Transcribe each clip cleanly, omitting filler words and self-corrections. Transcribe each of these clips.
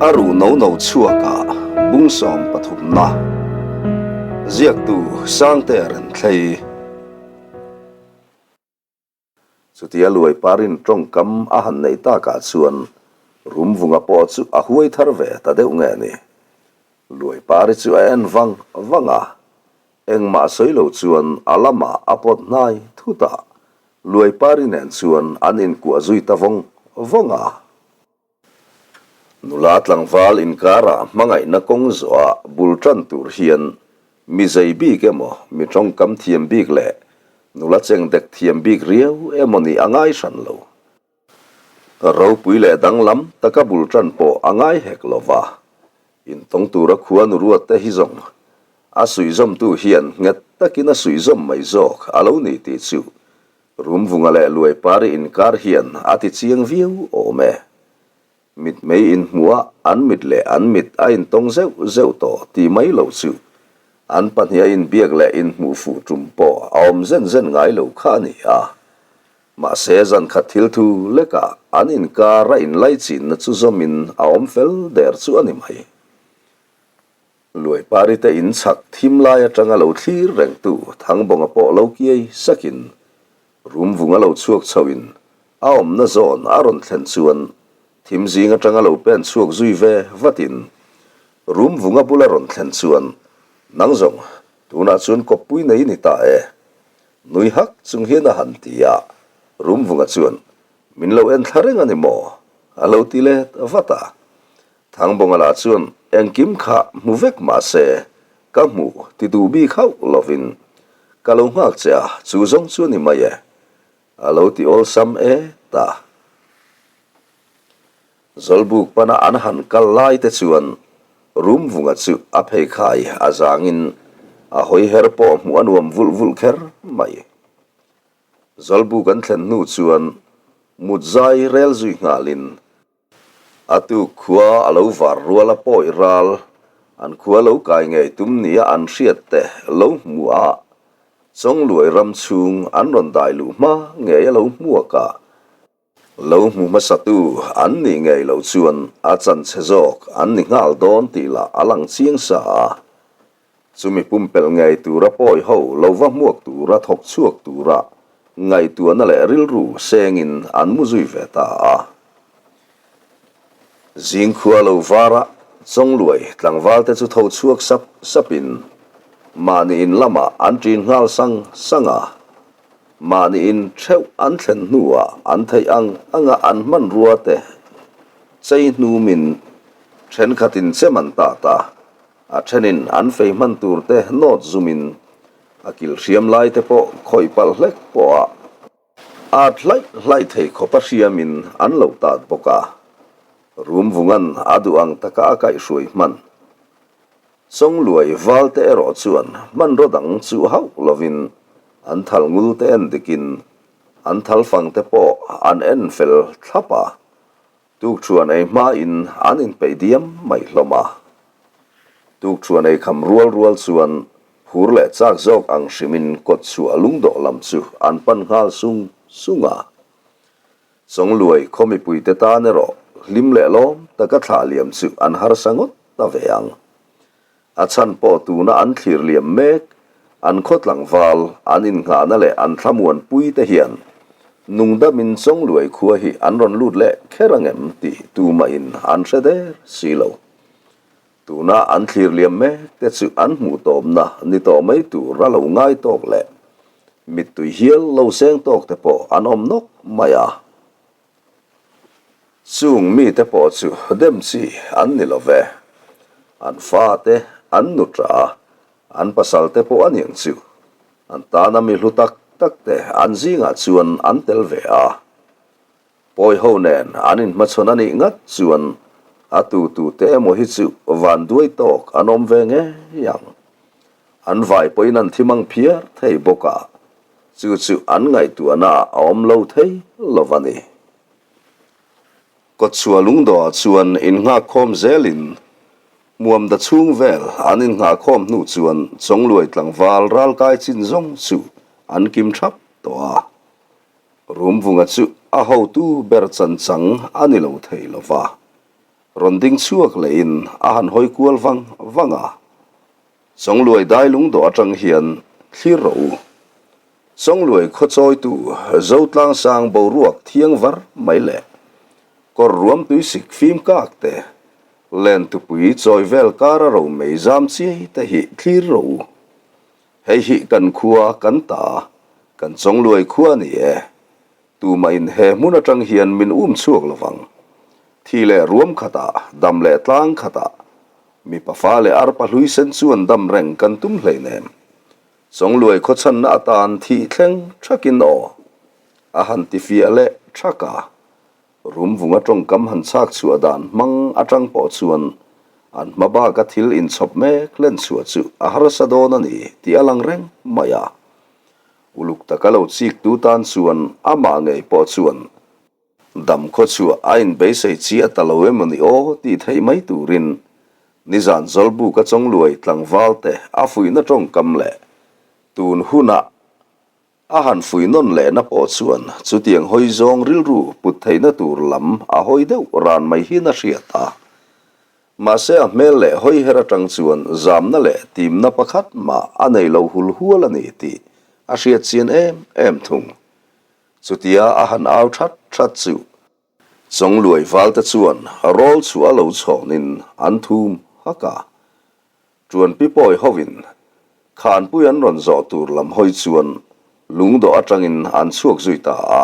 A ruh no no chhuakah bung sawmpathumna ziaktu Sangtea Renthlei. Chutia Luaiparin tawngkam a han neih takah chuan Rumvunga pawh chu a huai thar ve ta deuh nge ni. Luaipari chu a en vang vang a, engmah sawi lo chuan a lamah a pawt hnai thut a, Luaipari nen chuan an inkuah zui ta vawng vawng a. Nula tlangval inkarah hmangaihna kawng zawhah bul tan tur hian mi zei bik emaw, mi tawngkam thiam bik leh nula cheng dek thiam bik riau emaw nih a ngai hran lo. Ropui leh danglam taka bul tan pawh a ngai hek lo va, intawng tura khua nu ruat te hi zawng a suihzawmtu hian nghet takin a suihzawm mai zawk a lo ni tih chu Rumvunga leh Luaipari inkar hian a ti chiang viau awm e. Mitmei inhmuh a an mit leh an mit a intawng zeuh zeuh tawh tih mai lo chu an pahniha inbiak leh inhmuh fuh tum pawh a awm zen zen ngai lo kha a ni a. Mahse zan khat thil thu lekah an inkar a inlaichinna chu zawmin a awm fel der chu a ni mai. Luaipari te in chhak thim lai atanga lo thlir rengtu Thangbawnga pawh lo kiai sakin Rumvunga lo chhuak chhoin a awmna zawn a rawn thlen chuan thim zing atanga lo pen chhuak zui ve vatin Rumvunga bula rawn thlen chuan Nang zawng tunah chuan kawppui nei ni ta e nui hak chung hian a han ti a, Rumvunga chuan Min lo en thla reng a ni maw? a lo ti let vat a. Thangbawnga lah chuan engkim kha hmu vek mah se, ka hmu ti duh bik hauh lovin ka lo nghak che a, chu zawng chu a ni mai e, a lo ti awlsam e ta. Zawlbuk pana an han kal lai te chuan Rumvunga chu a pheikhai a zangin a hawi her pawh hmuh a nuam vulh vulh kher mai. Zawlbuk an thlen hnu chuan mut zai rel zui nghalin A tuk khua a lo var rual a pawi ral, an khua lo kai ngei tum nia an hriat te lo hmu a, Chawngluai ram chhung an rawn dai luh hma ngei a lo hmuak a, lo hmu hmasatu an nih ngei lo chuan a chanchhe zawk an ni nghal dawn tih lah a lang chiang sa a, Chumi pumpelh ngei tura pawi ho lo va hmuak tura thawk chhuak tura ngaihtuahna leh rilru sengin an mu zui ve ta a. Zingkhua lo vara Chawngluai tlangvalte chu tho chhuak sap sapin mahni in lamah an ṭin nghal sang sang a. Mahni in theuh an thlen hnuah an theih ang anga an hmanrua te chei hnumin ṭhenkhatin chem an tat a. A thenin an fei hman tur te nawt zumin a kil hriam lai te pawh khawih palh hlek pawh a at hlaih hlaih thei khawp a hriamin an lo tat bawk a. Rumvungan a duh ang taka a kaihhruai hman. Chawngluai val te erawh chuan hmanraw dang chuh hauh lovin an thal ngul te en dikin an thal fang te pawh an en fel thlap a. Tukṭhuan ei hmain an inpeih diam mai hlawm a. Tukṭhuan ei kham rual rual chuan phur leh chak zawk ang hrimin kawtchhuah lungdawh lam chu an pan nghal sung sung a. Chawngluai khaw mipuite tan erawh hlim leh lawm taka thlah liam chu an harsa ngawt ta ve ang. A chhan pawh tuna an thlir liam mek, an khaw tlangval, an innghahna leh an thlamuan pui te hian nungdamin Chawngluai khua hi an rawn lut leh kher angem tih tumahin an hre der si lo. Tuna an thlir liam mek te chu an hmuh tawpna ni tawh mai tur a lo ngai tawk leh mittui hial lo seng tawk te pawh an awm nawk mai a. Chung mite pawh chu dem chi an ni lo ve. An fate, an nutra, an pasalte pawh a niang chu. An tana mi hlu tak tak te an zingah chuan an tel ve a. Pawi ho nen an inhmachhawn a nih ngat chuan a tutute emaw hi chu van duai tawk an awm ve ngei ang. An vai pawhin an thi mang phiar thei bawk a. Chu chu an ngaihtuahna ah a awm lo thei lo va ni. Kawtchhuah lungdawhah chuan innghakkhawm zelin Muamda chhung vel an innghahkhawm hnu chuan Chawngluai tlangval ralkai chin zawng chu an kim thap tawh a. Rumvunga chu a hotu ber chanchang a ni lo thei lo va. Rawn ding chhuak lehin a han hawi kual vang vang a. Chawngluai dai lungdawh atang hian thlir rawh u. Chawngluai khaw chawitu Zotlangsang boruak thiang var mai leh kawr ruam tuisik fim kak te, len tupui chawi vel kara ro mei zam chiai te hi thlir rawh u. Hei hi kan khua kan ta, kan Chawngluai khua a ni e. Tumahin he hmun atang hian min um chhuak lovang. Thi leh ruam khatah, dam leh tlang khatah, mipa fa leh arpa hlui sen chuan dam reng kan tum hleinem. Chawngluai khawchhanna atan thih thleng thakin aw a han ti fiah leh thak a. Rumvunga tawngkam han chhak chhuah dan hmang atang pawh chuan an hma baka thil inchhawp mek len chhuah chu a harsa dawn a ni tih a lang reng mai a. Uluk taka lo chiktu tan chuan amah ngei pawh chuan dam khaw chhuah a inbeisei chiah ta lo emaw ni aw tih theih mai turin nizan Zawlbuka Chawngluai tlangvalte a fuihna tawngkam leh tun hunah a han fuih nawn lehna pawh chuan chutiang hawi zawng rilru put theihna tur lam a hawi deuh ran mai hian a hriat a. Mahse a hmel leh hawi her atang chuan zamna leh timna pakhat mah a nei lo hul hual a ni tih a hriat chian em em thung. Chutia a han au that that chu Chawngluai valte chuan rawl chhuah a lo chhawnin an thum hak a. Ṭuanpi pawi hovin khanpui an rawn zawh tur lam hawi chuan lungdawh atangin an chhuak zui ta a.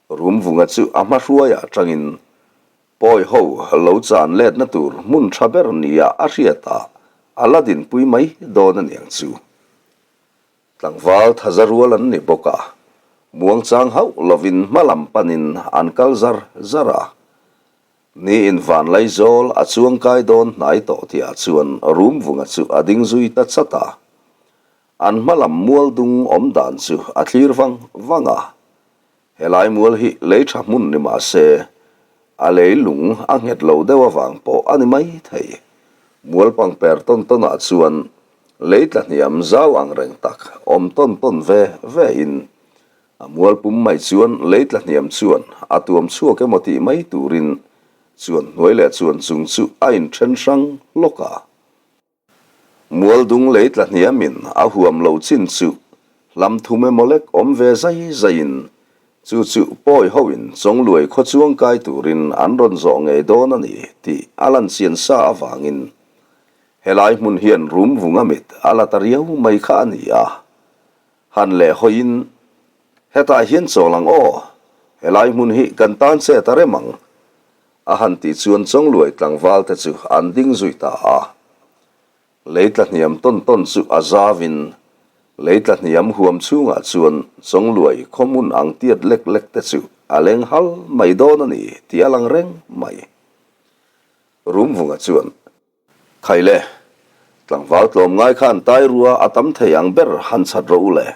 Rumvunga chu a hma hruaiah atangin Pawi ho lo chan letna tur hmun tha ber nia a hriat a, a la dinpui mai dawn a niang chu. Tlangval thaza rual an ni bawk a, muangchang hauh lovin hma lam panin an kal zar zar a. Niin Vanlaizawl a chuangkai dawn hnai tawh tihah chuan Rumvunga chu a ding zui ta chat a. An hma lam mual dung awm dan chu a thlir vang vang a. Helai mual hi lei tha hmun ni mah se, a lei lung a nghet lo deuh avang pawh a ni mai thei. Mual pangper tawn tawnah chuan lei tla hniam zau ang reng tak awm tawn tawn ve ve in, a mual pum mai chuan lei tla hniam chuan a tuam chhuak emaw tih mai turin chuan hnuai leh chuan chung chu a inthen hrang hlawk a. Mualdung lei tla hniamin a huam lo chin chu hlam thum emaw lek awm ve zai zaiin chu chu pawi hoin Chawngluai khaw chuang kai turin an rawn zawh ngei dawn a ni tih a lan chian sa avangin helai hmun hian rum vunga mit a la ta riau mai kha a ni a. Han leh hawiin hetah hian chawl ang aw, helai hmun hi kan tan che ta rem ang A han tih chuan Chawngluai tlangval te chu an ding zui ta a. Lei tla hniam tawn tawn chu a zavin lei tla hniam huam chhungah chuan Chawngluai khawhmun ang tiat lek lek te chu a leng hal mai dawn a ni tih a lang reng mai. Rumvunga chuan. Khaile, tlangval tlawm ngai khan tairua a tam thei ang ber han chhat rawh u le.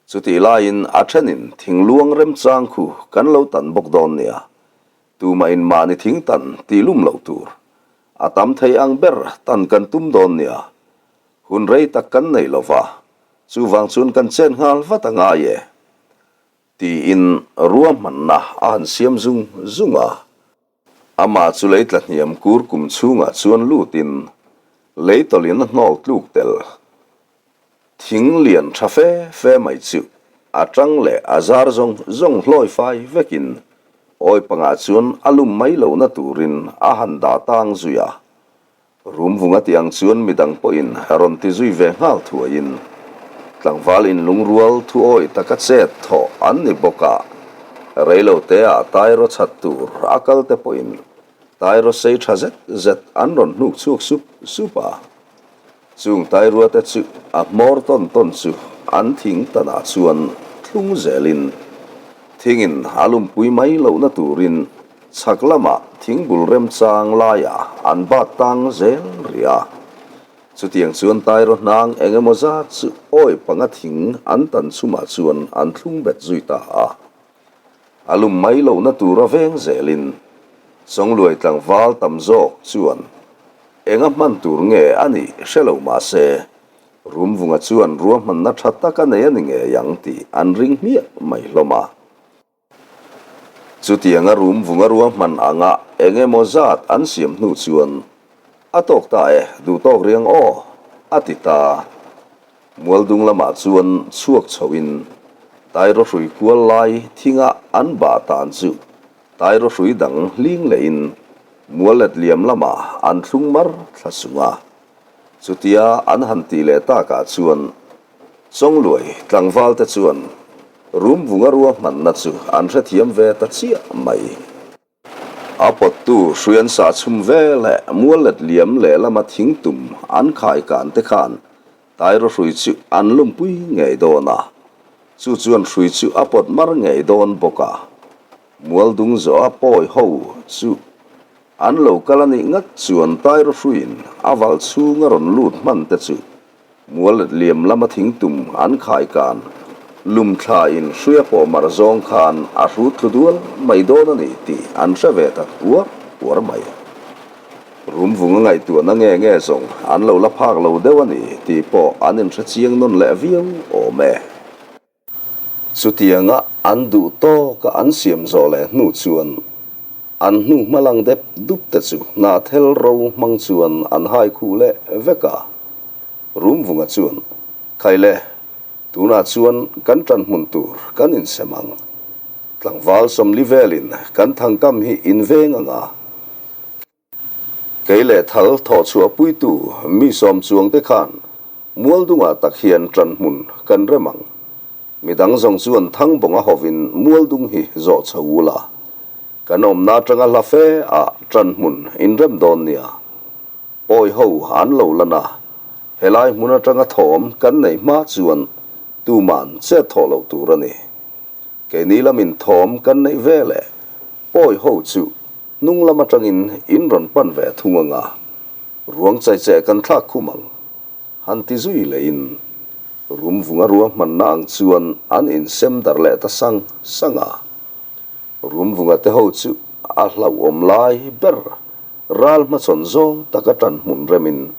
Chutih laiin a thenin thingluang remchang khu kan lo tan bawk dawn nia. Tumahin mahni thing tan tih lum loh tur. A tam thei ang ber tan kan tum dawn nia. Hun rei tak kan nei lo va, chuvang chuan kan chen nghal vat a ngai e. Tiin ruahmanna a han siam zung zung a. Amah chu lei tla hniam kur kum chhungah chuan lutin lei tawlhin a hnawl tluk tel. Thing lian tha fe fe mai chu a tang leh a zar zawng zawng hlawi fai vekin awi pangah chuan a lum mai lohna turin a han dah tang zui a. Rumvunga tih ang chuan midang pawhin rawn ti zui ve nghal thuaiin tlangval inlungrual thuawi taka chet thawh an ni bawk a, reilo teah tairaw chhat tur a kal te pawhin tairaw sei tha zet zet an rawn hnuk chhuak sup sup a. Chung tairua te chu a hmawr tawn tawn chu an thing tanah chuan thlung zelin thingin a lumpui mai lohna turin Chhak lamah thingbul remchang laiah an bat tang zel rih a. Chutiang chuan Tairo hnang eng emaw zat chu awi panga thing an tan chhumah chuan an thlung bet zui ta a. A lum mai lohna tura veng zelin Chawngluai tlangval tam zawk chuan enga hman tur nge a nih hre lo mah se Rumvunga chuan ruahmanna tha tak a nei a ni ngei ang tih an ring hmiah mai hlawm a. Chutianga rum vunga ruahman anga eng emaw zat an siam hnu chuan a tawk ta e, duh tawk riang aw, a ti ta. Mualdung lamah chuan chhuak chhoin Tairo hrui kual lai thinga an bah tan chu Tairo hrui dang hling lehin mual let liam lamah an thlung mar thla sung a. Chutia an han tih leh takah chuan Chawngluai tlangvalte chuan Rumvunga ruahmanna chu an hrethiam ve ta chiah mai. A pawttu hrui an sah chhum ve leh mual let liam lehlama thing tum an khai kan te khan Tairo hrui chu an lumpui ngei dawn a, chu chuan hrui chu a pawt mar ngei dawn bawk a. Mualdung zawha pawi ho chu an lo kal a nih ngat chuan Tairo hruiin a val chhunga rawn lut hman te chu Mual let liam lama thingtum an khai kan lum thla in hruia pawh mar zawng khan a hrut thlu dual mai dawn a ni tih an hre ve ta uar uar mai. Rum vunga ngaihtuahna nge nge zawng an lo la phak lo deuh a ni tih pawh an inhre chiang nawn leh viau awm e. Chutianga an duh tawka an siam zawh leh hnu chuan an hnu hma lang dep dup te chu hnahthel ro hmang chuan an hai khuh leh vek a. Rumvunga chuan, Khaile, tunah chuan kan ṭan hmun tur kan insem ang. Tlangval sawmli velin kan thangkam hi inveng ang a. Kei leh thal thawhchhuah puitu mi sawm chuangte khan Mualdungah tak hian ṭan hmun kan rem ang. Midang zawng chuan Thangbawnga hovin Mualdung hi zawh chho ula, kan awmna aṭanga hla fe ah ṭan hmun inrem dawn nia. Pawi ho an lo lan a, helai hmun aṭanga thawm kan neih hma chuan tuman chet thawh loh tur a ni. Keini lamin thawm kan neih ve leh pawi ho chu Hnung lam atangin in rawn pan ve thung anga ruang chaicheh kan thlak khum ang. Han ti zui lehin rum vunga ruahmanna ang chuan an insem darh leh ta sang sang a. Rum vunga te ho chu a hlauhawm lai ber ral hmachhawn zawng taka tan hmun remin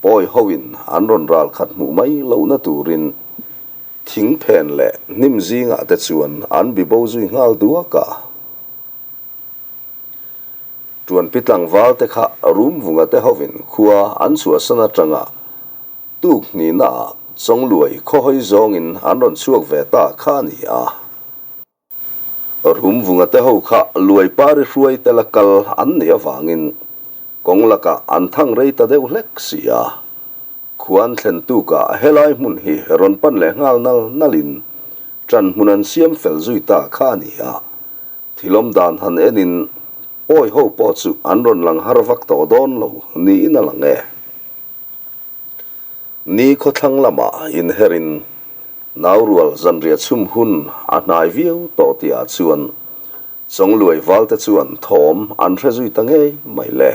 pawi hoin an rawn ral khat hmuh mai lohna turin thing phen leh hnim zingah te chuan an bibo zui nghal duak a. Tuanpi tlangval te kha Rumvunga te hovin khua an chhuahsan atanga tuk hnihna ah Chawngluai khawhawi zawngin an rawn chhuak ve ta kha a ni a. Rumvunga te ho kha Luaipari hruai tela kal an nih avangin kawng lakah an thang rei ta deuh hlek si a. Khua an thlen tukah helai hmun hi rawn pan leh nghal nal nalin ṭan hmun an siam fel zui ta kha a ni a. Thilawm dan han enin pawi ho pawh chu an rawn lang har vak tawh dawn lo niin a lang e. Ni khawthlang lamah inherin naurual zanriah chhum hun a hnai viau tawh tihah chuan Chawngluai valte chuan thawm an hre zui ta ngei mai le.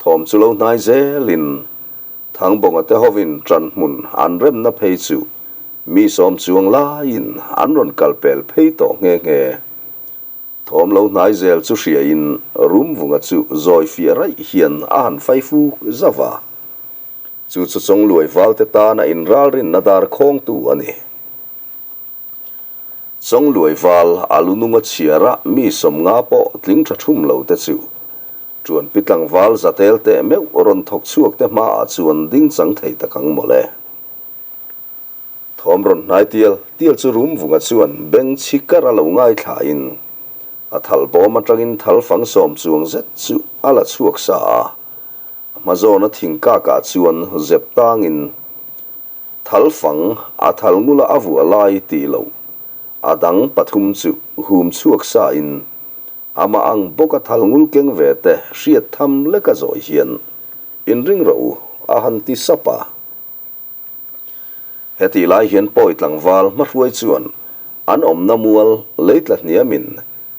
Thawm chu lo hnai zelin Thangbawnga te hovin ṭan hmun an remna phei chu mi sawm chuang laiin an rawn kal pel phei tawh nghe nghe. Thawm lo hnai zel chu hriain Rumvunga chu zawi fiah raih hian a han fai fuk zauh a. Chu chu Chawngluai valte tana inralrinna dar khawngtu a ni. Chawngluai val a lu nunga chhiara mi 50 pawh tling tha thum lo te chu Ṭuanpi tlangval zatel teh meuh rawn thawk chhuak te hmaah chuan ding chang thei tak ang mawle. Thawm rawn hnai tial tial chu Rumvunga chuan beng chhi kar a lo ngaithlain a thal bawm atangin thal fang sawm chuang zet chu a la chhuak sa a, a hma zawna thing kakah chuan zep tangin Thal fang a thal ngula a vuah lai tih loh a dang pathum chu hum chhuak sa in amah ang bawk a thal ngul keng ve te hriat tham lek a zawi hian inring rawh u a han ti sap a. Hetih lai hian pawi tlangval hmahruai chuan an awmna mual lei tla hniam in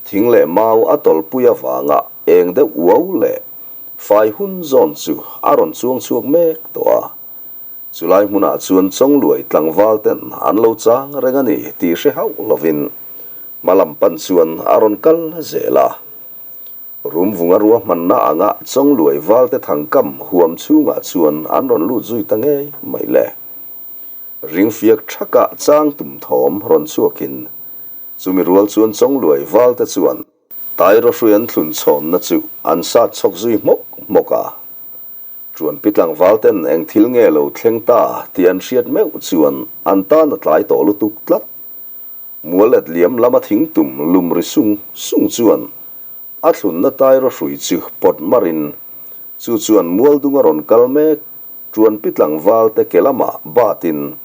thing leh mau a tawlpui avanga eng deuh uau leh fai hun zawn chu a rawn chuang chhuak mek tawh a. Chulai hmunah chuan Chawngluai tlangval ten an lo chang reng a ni tih hre hauh lovin hma lam pan chuan a rawn kal zel a. Rumvunga ruahmanna anga Chawngluai valte thangkam huam chhungah chuan an rawn lut zui ta ngei mai le. Ringfiak thaka chang tum thawm rawn chhuakin. Chumi rual chuan Chawngluai val te chuan Tairawhrui an thlun chhawnna chu an sat chhawk zui hmawk hmawk a. Ṭuanpi tlangval ten eng thil nge lo thleng ta tih an hriat meuh chuan an tan a tlai tawh lutuk tlat. Mualet liam lama thing tum lum ri sung sung chuan a thlunna Tairawhrui chu pawt marin chu chuan mualdung a rawn kal mek Ṭuanpi tlangval te ke lamah batin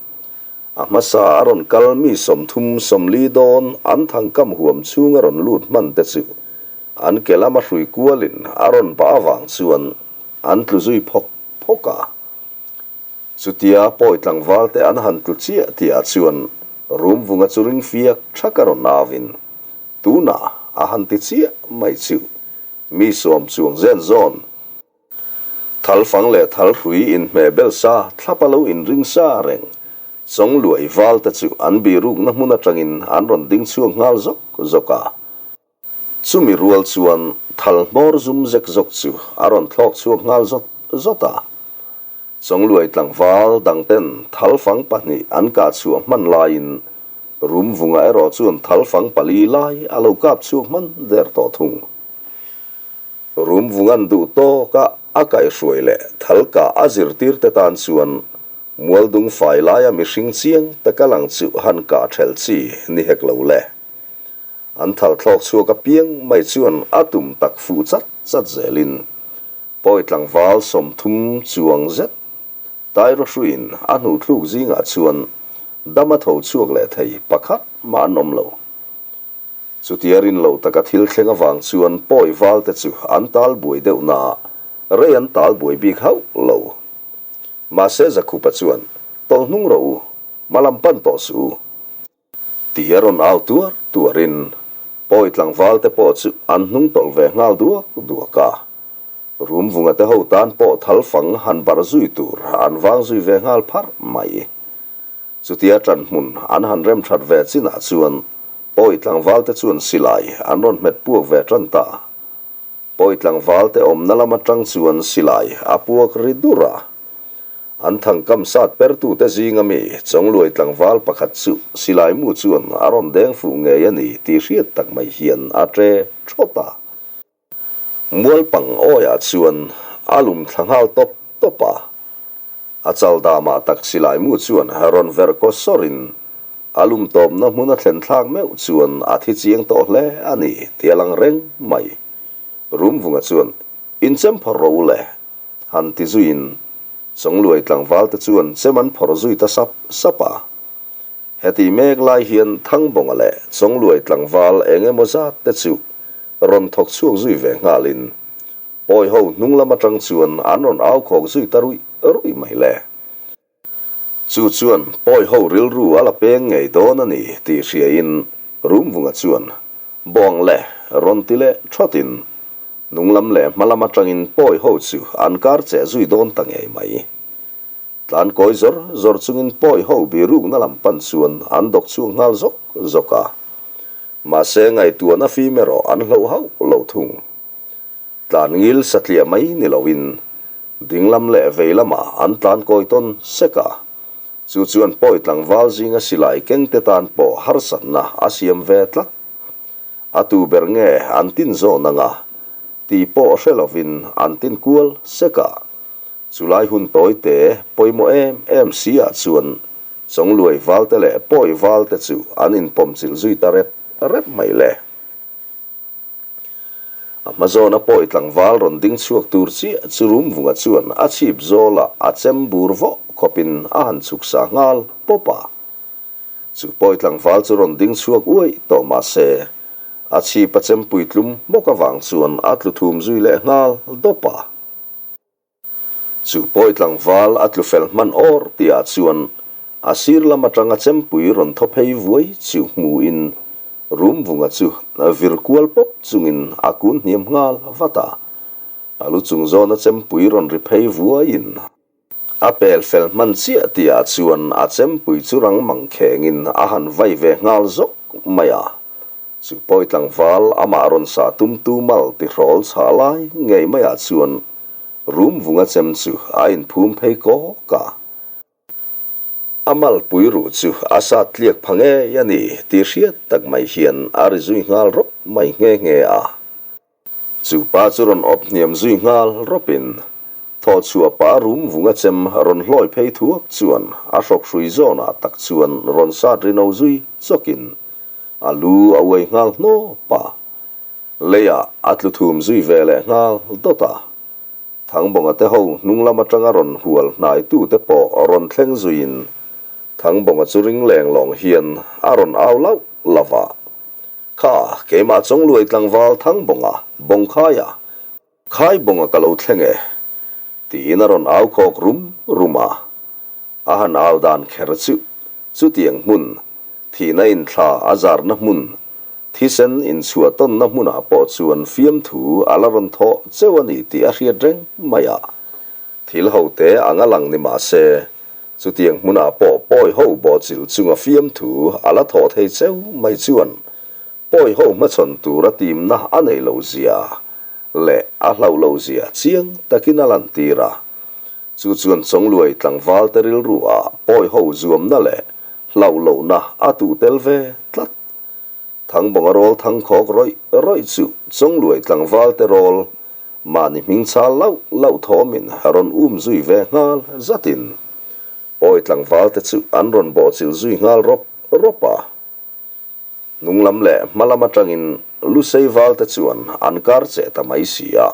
A hmasa a rawn kal mi 30 40 dawn an thangkam huam chhung a rawn lut hman te chu an ke lama hrui kualin a rawn bah avang chuan an tlu zui phawk phawk a. Chutia pawi tlangval te an han tlu chiah tihah chuan Rumvunga chu ring fiak thak a rawn avin tunah a han ti chiah mai chu mi sawm chuang zen zawn Thal fang leh thal hrui inhmeh bel sa thlap a lo inring sa reng. Chawngluai val te chu an birukna hmun atangin an rawn ding chhuak nghal zawk zawk a. Chumi rual chuan thal hmawr zum zek zawk chu a rawn thlawk chhuak nghal zawt zawt a. Chawngluai tlangval dang ten thal fang pahnih an kah chhuah hman laiin Rumvunga erawh chuan thal fang pali lai a lo kap chhuak hman der tawh thung. Rumvungan duh tawka a kaihhruai leh thalka a zirtirte tan chuan mualdung fai laia mihring chiang taka lang chu han kah thelh chi ni hek lo le. An thal thlawk chhuak apiang mai chuan a tum tak fuh chat chat zelin pawi tlangval 30 chuang zet Tairawhruiin a hnuhthluk zingah chuan dam a tho chhuak leh thei pakhat mah an awm lo. Chutia rin loh taka thil thleng avang chuan pawi val te chu an tal buai deuh naah rei an tal buai bik hauh lo. Mahse Zakhupa chuan, Tawlh hnung rawh u, hma lam pan tawh suh u. Ti a rawn au tuar tuarin pawi tlangval te pawh chu an hnung tawlh ve nghal duak duak a. Rumvunga te ho tan pawh thal fang han barh zui tur an vang zui ve nghal pharh mai. Chutia ṭan hmun an han rem ṭhat ve chinah chuan Pawi tlangvalte chuan silai an rawn hmet puak ve ṭan ta. Pawi tlangvalte awmna lam aṭang chuan silai a puak ri dur a. An thangkam sat pertute zinga mi Chawngluai tlangval pakhat chu silai mu chuan a rawn deng fuh ngei a ni tih hriat tak mai hian a ṭe ṭhawt a. Mualpang awiah chuan a lum thla nghal tawp tawp a, a chal damah tak silai mu chuan rawn verh kaw sawrin a lum tawpna hmun a thlen thlak meuh chuan a thi chiang tawh hle a ni tih a lang reng mai. Rumvunga chuan, In chem phawrh rawh u le, han ti zuiin Chawngluai tlangvalte chuan chem an phawrh zui ta sap sap a. Heti mek lai hian Thangbawnga leh Chawngluai tlangval eng emaw zat te chu rawn thawk chhuak zui ve nghalin pawi ho hnung lam atang chuan an rawn au khawk zui ta ruih ruih mai le. Chu chuan pawi ho rilru a la peng ngei dawn a ni tih hriain Rumvunga chuan Bawng le rawn ti leh thawtin hnung lam leh hma lam atangin pawi ho chu an kar cheh zui dawn ta ngei mai. Tlan kawi zawr zawr chungin pawi ho birukna lam pan chuan an dawk chhuak nghal zawk zawk a. Mahse ngaihtuahna fim erawh an hloh hauh lo thung. Tlan ngil satliah mai ni loin dinglam leh vei lamah an tlan kawi tawn sek a. Chu chuan pawi tlangval zinga silai kengte tan pawh harsatna a siam ve tlat. A tu ber nge an tin zawn anga tih pawh hre lovin an tin kual sek a. Chulai hun tawite pawimawh em em si ah chuan Chawngluai valte leh Pawi valte chu an inpawmchilh zui ta rep rep mai le. A hma zawna Pawi tlangval rawn ding chhuak tur chiah chu Rumvunga chuan a chhip zawlah a chem bur vawh khawpin a han chhuk sa nghal pawp a. Chu Pawi tlangval chu rawn ding chhuak uaih tawh mah se a chhip a chempui tlum hmawk avang chuan a tlu thum zui leh nghal dawp a. Chu pawi tlangval a tlu fel hman awr tihah chuan a sir lam atanga chempui rawn thaw phei vuai chu hmuin Rumvunga chu vir kual pawp chungin a kun hniam nghal vat a. A lu chung zawna chempui rawn ri phei vuaiin a pel fel hman chiah tihah chuan a chempui chu rang mang khengin a han vai ve nghal zawk mai a. Chu pawi tlangval amah rawn sa tumtu mal ti hrawl chhah lai ngei maiah chuan rum vunga chem chu a inphum phei kawk a. A malpui ruh chu a sat tliak pha ngei a ni tih hriat tak mai hian a ri zui nghal rawp mai nghe nghe a. Chu pa chu rawn awp hniam zui nghal rawpin thaw chhuah pah rum vunga chem rawn hlawi phei thuak chuan a hrawk hrui zawnah tak chuan rawn sat ri no zui chawkin a lu a uai nghal hnawp a. Leiah a tlu thum zui ve leh nghal dawt a. Thangbawnga te ho hnung lam atanga rawn hual hnaitute pawh rawn thleng zuiin Thangbawnga chu ring leng lawng hian a rawn au lauh lauh a. Kha, keimah Chawngluai tlangval Thangbawnga, Bawngkhaia, Khaibawnga ka lo thleng e, tiin a rawn au khawk rum rum a. A han au dan kher chu chutiang hmun, thihna inthla a zarna hmun, thisen inchhuah tawnna hmunah pawh chuan fiamthu a la rawn thawh cheu a ni tih a hriat reng mai a. Thil hote ang a lang ni mah se, chutiang hmunah pawh pawi ho bawhchilh chunga fiamthu a la thawh thei cheu mai chuan pawi ho hmachhawn tura timna a nei lo zia leh a hlauh lo zia chiang takin a lantir a. Chu chuan Chawngluai tlangval te rilru ah pawi ho zuamna leh hlauh lohna a tuh tel ve tlat. Thangbawnga rawl thang khawk rawih rawih chu Chawngluai tlangval te rawl mahni hming chal lauh lauh thawmin rawn um zui ve nghal zatin pawi tlangval te chu an rawn bawhchilh zui nghal rawp rawp a. Hnung lam leh hma lam atangin Lusei valte chuan an kar cheh ta mai si a,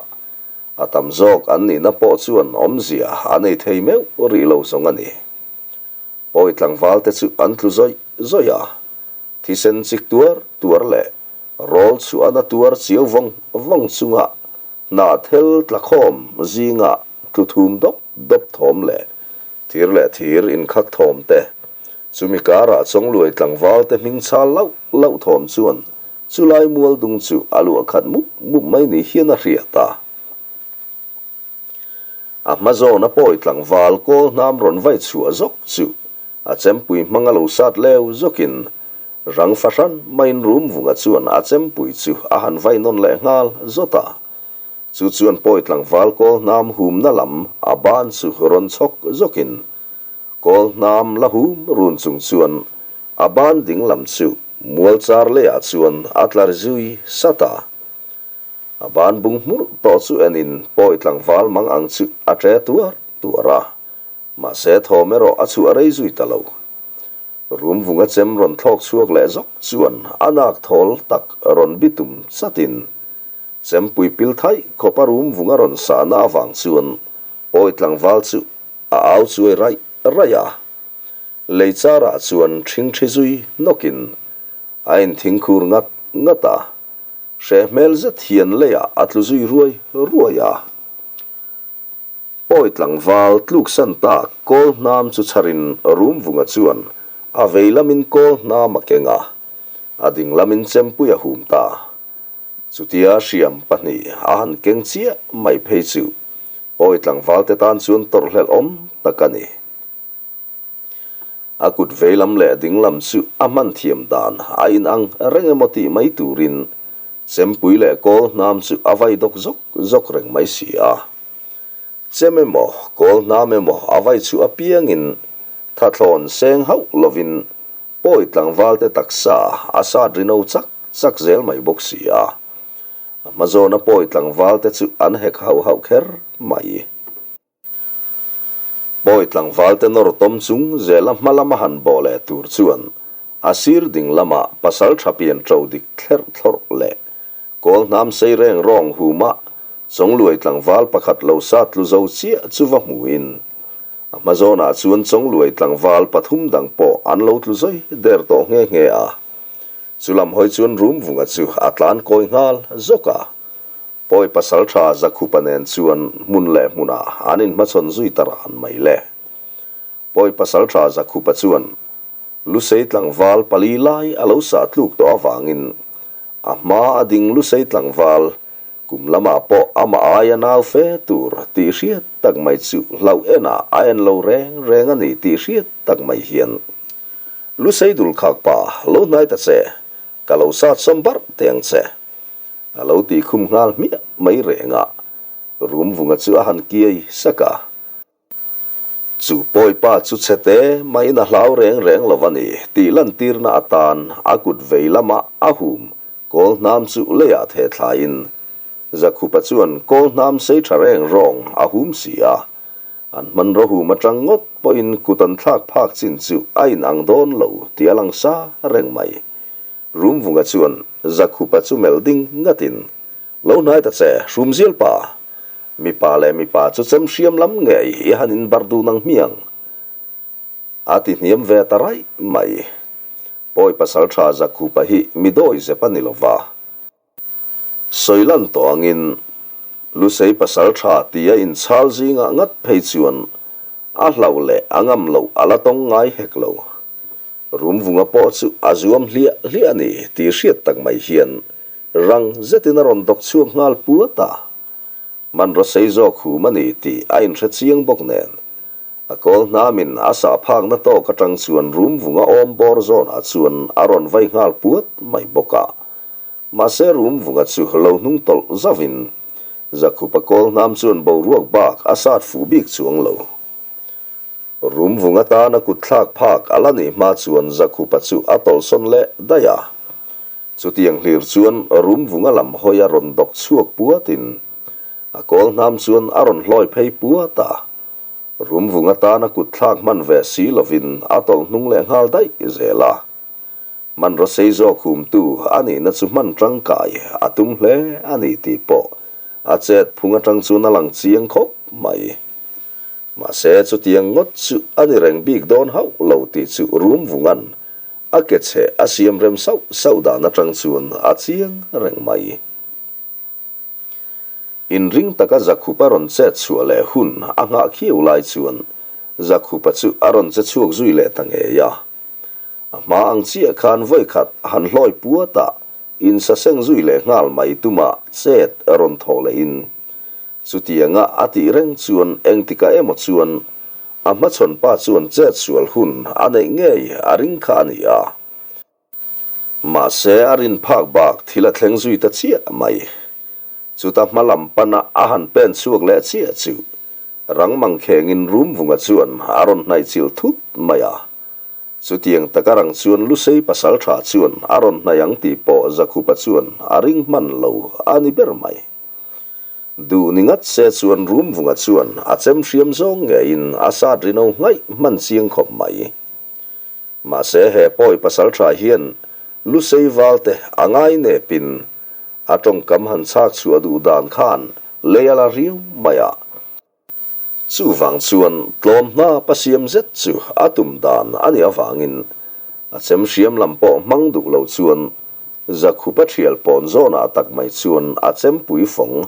a tam zawk an nihna pawh chuan awmzia a nei thei meuh rih lo zawng a ni. Pawi tlangvalte chu an tlu zawih zawih a, thisen chik tuar tuar leh rawl chhuahna tuar chiau vawng vawng chunga hnahthel tlakhawm zinga tlu thum dawp dawp thawm leh Thir leh thir inkhak thawm te, chumi karah Chawngluai tlangval te hming chal lauh lauh thawm chuan chulai mual dung chu a luah khat mup mup mai ni hian a hriat a. A hma zawna pawi tlangval kawl hnam rawn vai chhuah zawk chu a chempui hmang a lo sat leu zawkin rang fahran maiin rum vunga chuan a chempui chu a han vai nawn leh nghal zawt a. Chu chuan pawi tlangval kawl hnam humna lam a ban chu rawn chhawk zawkin kawl hnam la hum run chung chuan a ban ding lam chu mual char leiah chuan a tlar zui sat a. A ban bung hmurh tawh chu enin pawi tlangval mang ang chu a ṭe tuar tuar a, mahse thawm erawh a chhuah rei zui ta lo. Rum vunga chem rawn thlawk chhuak leh zawk chuan a nak thawl tak rawn bitum chatin Chempui pil thaih khawpa rum vung a rawn sahna avang chuan pawi tlangval chu a au chuai raih raih a. Lei charah chuan ṭhingṭhi zui nawkin a inthingkhur ngat ngat a, hreh hmel zet hian leiah a tlu zui ruai ruai a. Pawi tlangval tluksan tak kawl hnam chu chharin Rumvunga chuan a vei lamin kawl hnam a keng a, a ding lamin chempui a hum ta. Chutia hriam pahnih a han keng chiah mai phei chu pawi tlangval te tan chuan tawrhhlelh awm tak a ni. A kut vei lam leh ding lam chu a hman thiam dan a inang reng emaw tih mai turin chempui leh kawl hnam chu a vai dawk zawk zawk reng mai si a. Chem emaw, kawl hnam emaw a vai chu apiangin thathlawn seng hauh lovin pawi tlangvalte taksa a sat ri no chak chak zel mai bawk si a. A hmazawna pawi tlangvalte chu an hek hauh hauh kher mai. Pawi tlangvalte nawr tawm chung zela hma lama han bawh leh tur chuan a sir ding lama pasal tha pian ṭo dik thlerh thlawrh leh kawl hnam sei reng rawng huma Chawngluai tlangval pakhat lo sat tlu zo chiah chu va hmuhin a hma zawnah chuan Chawngluai tlangval pathum dang pawh an lo tlu zai der tawh nghe nghe a. Chulam hawi chuan Rumvunga chu a tlan kawi nghal zawk a. Pawi pasal tha Zakhupa nen chuan hmun leh hmunah an inhmachhawn zui ta ran mai le. Pawi pasal tha Zakhupa chuan Lusei tlangval pali lai a lo sah tluk tawh avangin a hma a ding Lusei tlangval kum lamah pawh amah aia nau fe tur tih hriat tak mai chu hlauh enah a en lo reng reng a ni tih hriat tak mai hian Lusei dul khak pa lo hnai ta che, ka lo sat sawm barh teh ang che. A lo tih khum nghal hmiah mai reng a, Rumvunga chu a han kiai sak a. Chu pawipa chu chhete maiin a hlau reng reng lo a ni tih lantirna atan a kut vei lama a hum kawl hnam chu leiah theh thlaiin Zakhupa chuan kawl hnam sei tha reng rawng a hum si a. An hmanraw hum atang ngawt pawhin kut an thlak phak chin chu a inang dawn lo tih a lang sa reng mai. Rumvunga chuan Zakhupa chu melh ding ngatin, Lo hnai ta che, Hrumzial pa! Mipa leh mipa chu chem hriam lam ngei i han inbar dun ang hmiang. A ti hniam ve ta raih mai. Pawi pasaltha Zakhupa hi mi dawi zep a ni lo va. Sawi lan tawh angin Lusei pasaltha tia inchhal zingah ngat phei chuan a hlauh leh a ngam loh a la tawng ngai hek lo. Rumvunga pawh chu a zuam hliah hliah a ni tih hriat tak mai hian rang zetin a rawn dawk chhuak nghal puat a. Hmanraw sei zawk hum a ni tih a inhre chiang bawk nen a kawl hnamin a sah phakna tawk atang chuan Rumvunga awm bawr zawnah chuan a rawn vai nghal puat mai bawk a. Mahse Rumvunga chu lo hnung tawlh zauhin Zakhupa kawl hnam chuan boruak bak a sat fuh bik chuang lo. Rumvung atana kut thlak phak a la nih hma chuan Zakhupa chu a tawlhsawn leh daih a. Chutiang hlir chuan Rumvunga lam hawi a rawn dawk chhuak puatin a kawl hnam chuan a rawn hlawi phei puat a. Rumvung atana kut thlak hman ve si lovin a tawlh hnung leh nghal daih zel a. Hmanraw sei zawk humtu a nihna chu hman tangkai a tum hle a ni tih pawh a chet phung atang chuan a lang chiang khawp mai. Mahse chutiang ngawt chu a ni reng bik dawn hauh lo tih chu Rumvunga'n a ke chhe a siam rem sauh sauh dan atang chuan a chiang reng mai. Inring taka Zakhupa rawn chet chhuah leh hun a nghah khiau lai chuan Zakhupa chu a rawn che chhuak zui leh ta ngei a. A hma ang chiah khan vawikhat han hlawi puat a, insaseng zui leh nghal mai tuma chet rawn thawh lehin chutianga a tih reng chuan engtikah emaw chuan a hmachhawn pa chuan chet sual hun a neih ngei a ring kha a ni a. Mahse a rin phak bak thil a thleng zui ta chiah mai. Chuta hma lam pana a han pen chhuak leh chiah chu rang mangkhengin Rumvunga chuan a rawn hnaih chilh thut mai a. Chutiang taka rang chuan Lusei pasaltha chuan a rawn hnaih ang tih pawh Zakhupa chuan a ring hman lo a ni ber mai. Duh ni ngat se chuan Rumvunga chuan a chem hriam zawng ngeiin a sat rino nghaih hman chiang khawp mai. Mahse he pawi pasal tha hian Lusei valte a ngai nepin a tawngkam han chhak chhuah duh dan khan lei a la riau mai a. Chuvang chuan tlawm hna pasiam zet chu a tum dan a nih avangin a chem hriam lam pawh hmang duh lo chuan Zakhupa thial pawn zawnah tak mai chuan a chempui fawng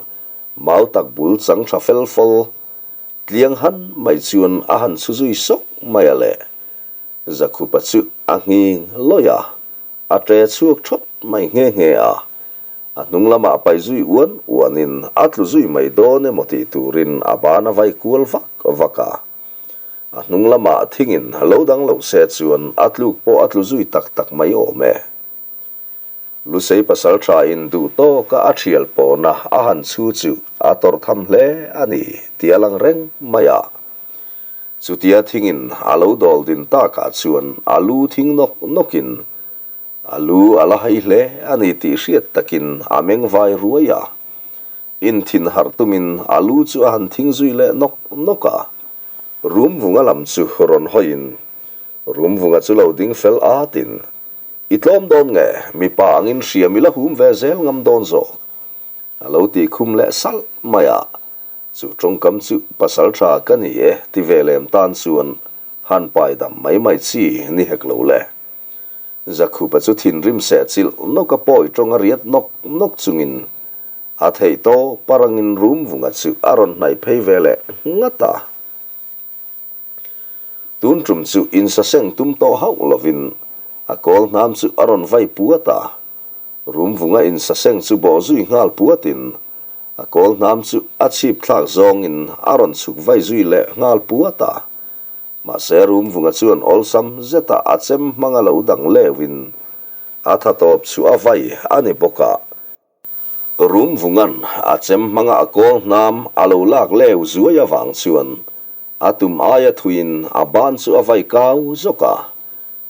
mau tak bul chang tha fel fawl Tliang han mai chuan a han chhu zui sawk mai a le. Zakhupa chu a nghing lawih a, a ṭe chhuak ṭhawt mai nghe nghe a. A hnung lamah pai zui uan uanin a tlu zui mai dawn emaw tih turin a ban a vai kual vak vak a. A hnung lamah thingin lo dang lo se chuan a tluk pawh a tlu zui tak tak mai awm e. Lusei pasal tha in duh tawka a thial pawna a han chhu chu a tawrh tham hle a ni tih a lang reng mai a. Chutia thingin a lo dawl din takah chuan a lu thing nawk nawkin a lu a la hai hle a ni tih hriat takin a meng vai ruai a. Inthin harh tumin a lu chu a han thing zui leh nawk nawk a. Rumvunga lam chu rawn hawiin Rumvunga chu lo ding fel atin I tlawm dawn nge? Mipa angin hriam i la hum ve zel ngam dawn zawk. A lo tih khum leh salh mai a, chu tawngkam chu pasal tha ka ni e ti ve lem tan chuan han pai dam mai mai chi ni hek lo le. Zakhupa chu thinrim seh chilh nawk a pawi tawng a riat nawk nawk chungin a theih tawp a rangin Rumvunga chu a rawn hnaih phei ve leh nghat a. Tun tum chu insaseng tum tawh hauh lovin a kawl hnam chu a rawn vai puat a. Rumvunga insaseng chu bawh zui nghal puatin a kawl hnam chu a chhip thlak zawngin a rawn chhuk vai zui leh nghal puat a. Mahse Rumvunga chuan awlsam zeta a chem hmanga lo dang leuhin a tha tawp chu a vai a ni bawk a. Rumvunga'n a chem hmanga a kawl hnam a lo lak leu zuai avang chuan A tum aia thuiin a ban chu a vai kau zawk a,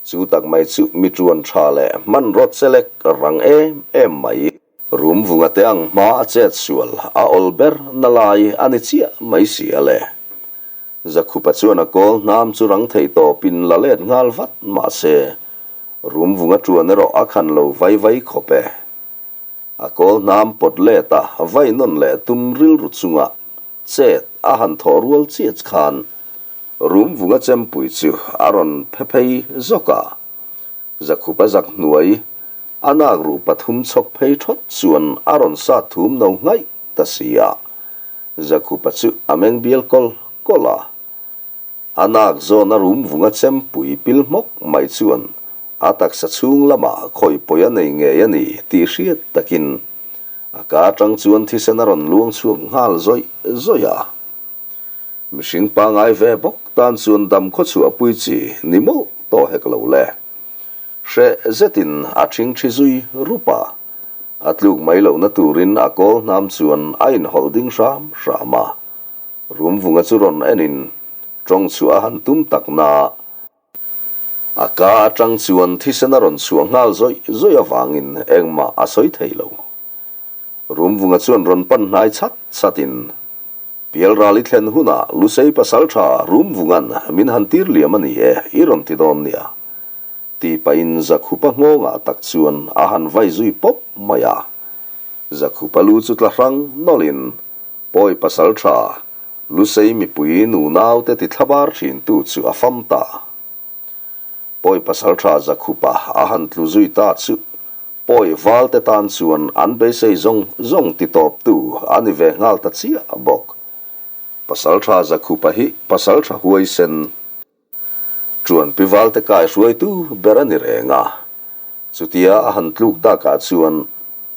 chu tak mai chu mi ṭuan ṭha leh hmanraw chelek rang em em mai. Rum vunga te ang hma a chet sual a awl ber na lai a ni chiah mai si a le. Zakhupa chuan a kawl hnam chu rang thei tawpin la let nghal vat mah se, rum vunga ṭuan erawh a khan lo vai vai khawp e. A kawl hnam pawt let a vai nawn leh tum rilru chunga chet a han thawh rual chiah khan rum vunga chempui chu a rawn phe phei zawk a. Zakhupa zak hnuai, a nak ruh pathum chhawk phei thawt chuan a rawn sat thum no nghaih ta si a. Zakhupa chu a meng bial kawl kawl a. A nak zawn a rum vung a chempui pil hmawk mai chuan a taksa chhung lamah khawi pawi a nei ngei a ni tih hriat takin a ka atang chuan thisen a rawn luang chhuak nghal zawih zawih a. Mihring pangai ve bawk tan chuan dam khaw chhuahpui chi ni mawlh tawh hek lo le. Hreh zetin a ṭhing ṭhi zui rup a, a tluk mai lohna turin a kawl hnam chuan a inhawlh ding hram hram a. Rumvunga chu rawn enin ṭawng chhuah a han tum tak na. A ka aṭang chuan thisen a rawn chhuah nghal zawih zawih avangin engmah a sawi thei lo. Rumvunga chuan rawn pan hnai chhat chhatin Pialral i thlen hunah Lusei pasalṭha Rumvunga'n min han tir liam a ni e, i rawn ti dawn nia. Tih pahin Zakhupa nghawngah tak chuan a han vai zui pawp mai a. Zakhupa lu chu tla hrang nawlhin Pawi pasalṭha Lusei mipui nunaute ti thlabar ṭhintu chu a fam ta. Pawi pasalṭha Zakhupa a han tlu zui ta chu Pawi valte tan chuan an beisei zawng zawng ti tawptu a ni ve nghal ta chiah bawk. Pasalṭha Zakhupa hi pasalṭha huaisen ṭuanpi valte kai hruaitu ber a ni reng a. Chutia a han tluk takah chuan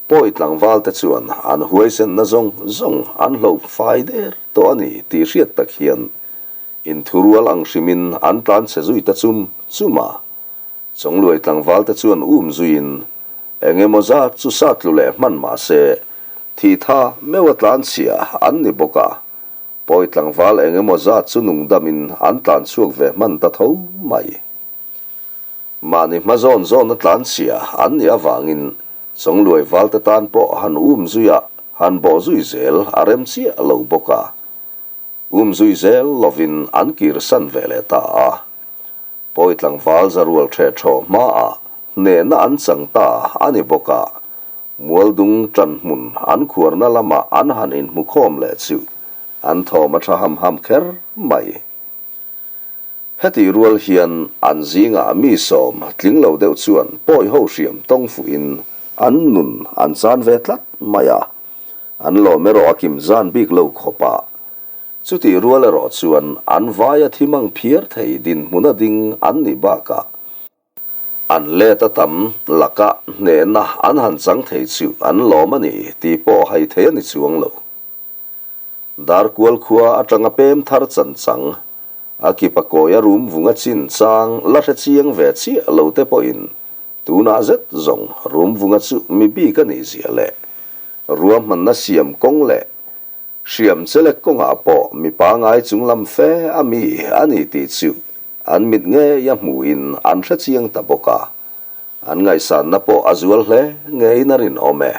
Pawi tlangvalte chuan an huaisenna zawng zawng an hlo fai der tawh a ni tih hriat tak hian inthurual ang hrimin an tlanchhe zui ta chum chum a. Chawngluai tlangvalte chuan um zuiin eng emaw zat chu sa tlu leh hman mah se, thih tha meuha tlanchhia an ni bawk a, pawi tlangval eng emaw zat chu nungdamin an tlan chhuak ve hman ta tho mai. Mahni hma zawn zawna tlanchhia an nih avangin Chawngluai valte tan pawh han um zuia han bawh zui zel a rem chiah lo bawk a, um zui zel lovin an kirsan ve leh ta a. Pawi tlangval zarual ṭhe ṭhaw hmaah hnehna an chang ta a ni bawk a, Mualdung ṭan hmun an khuarna lamah an han inhmu khawm leh chu an thawm a ṭha ham ham kher mai. Hetih rual hian an zingah mi sawm tling lo deuh chuan pawi ho hriam tawng fuhin an nun an chan ve tlat mai a, an lawm erawh a kim zan bik lo khawp a. Chutih rual erawh chuan an vaia thimang phiar thei dinhmuna ding an nih bakah an let a tam laka hnehna an han chang thei chu an lawm a ni tih pawh hai thei a ni chuang lo. Darkual khua atanga pem thar chan chang, a kipa kawi a rum vung a chin chang la hre chiang ve chiah lo te pawhin tunah zet zawng rum vunga chu mi bik a nih zia leh ruahmanna siam kawng leh Hriam chelek kawngah pawh mi pangai chunglam fe a mi a ni tih chu an mit ngei a hmuhin an hre chiang ta bawk a, an ngaihsanna pawh a zual hle ngeiin a rinawm e.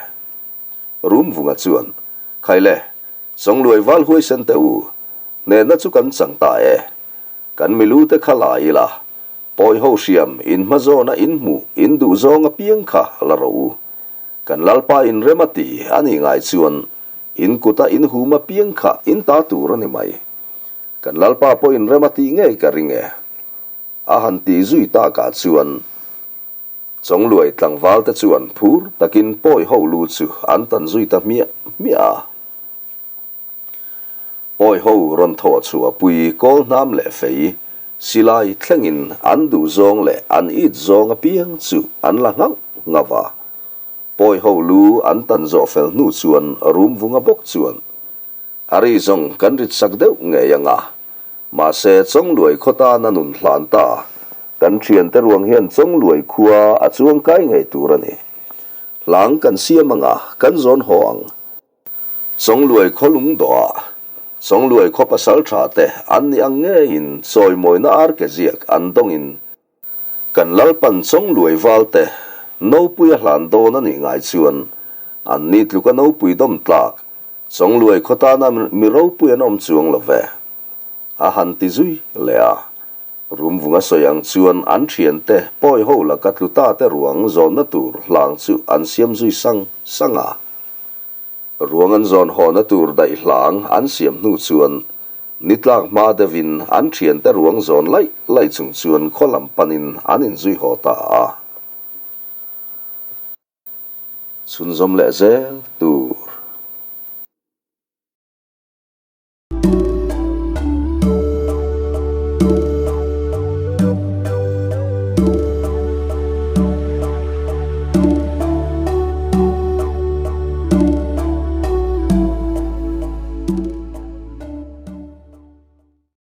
Rumvunga chuan, Khaile, Chawngluai val huaisen teh u, hnehna chu kan chang ta e. Kan milu te kha la ila, pawi ho hriam in hma zawna in hmuh in duh zawng apiang kha la rawh u. Kan Lalpa in rem a ti a nih ngai chuan in kuta in hum apiang kha in ta tur a ni mai. Kan Lalpa pawh in rem a tih ngei ka ring e. A han tih zui takah chuan Chawngluai tlangval te chuan phur takin pawi ho lu chu an tan zui ta hmiah hmiah a. Pawi ho rawn thawh chhuah pui kawl hnam leh fei silai thlengin an duh zawng leh an it zawng apiang chu an la nghauh nghauh a. Pawi ho lu an tan zawh fel hnu chuan rum vunga bawk chuan a ri zawng kan rit sak deuh ngei ang a. Mahse Chawngluai khaw tan a nun hlan ta. Kan thiante ruang hian Chawngluai khua a chuang kai ngei tur a ni. Hlang kan siam ang a, kan zawn haw ang. Chawngluai khaw lung dawhah. Chawngluai khaw pasalṭha te an nih ang ngeiin chawimawina arke ziak an dawngin kan Lalpan Chawngluai valte nopui a hlan dawn a nih ngai chuan an ni tluka nopui dawm tlak Chawngluai khaw tana mi ropui an awm chuang lo ve a han ti zui leh a. Rumvunga sawi ang chuan an thiante pawi ho laka tlu ta te ruang zawnna tur hlang chu an siam zui sang sang a. Ruang an zawn hawna tur daih hlang an siam hnu chuan ni tlak hma deuhin an thiante ruang zawn laih laih chung chuan khaw lam panin an inzui haw ta a. Chhunzawm leh zel tur.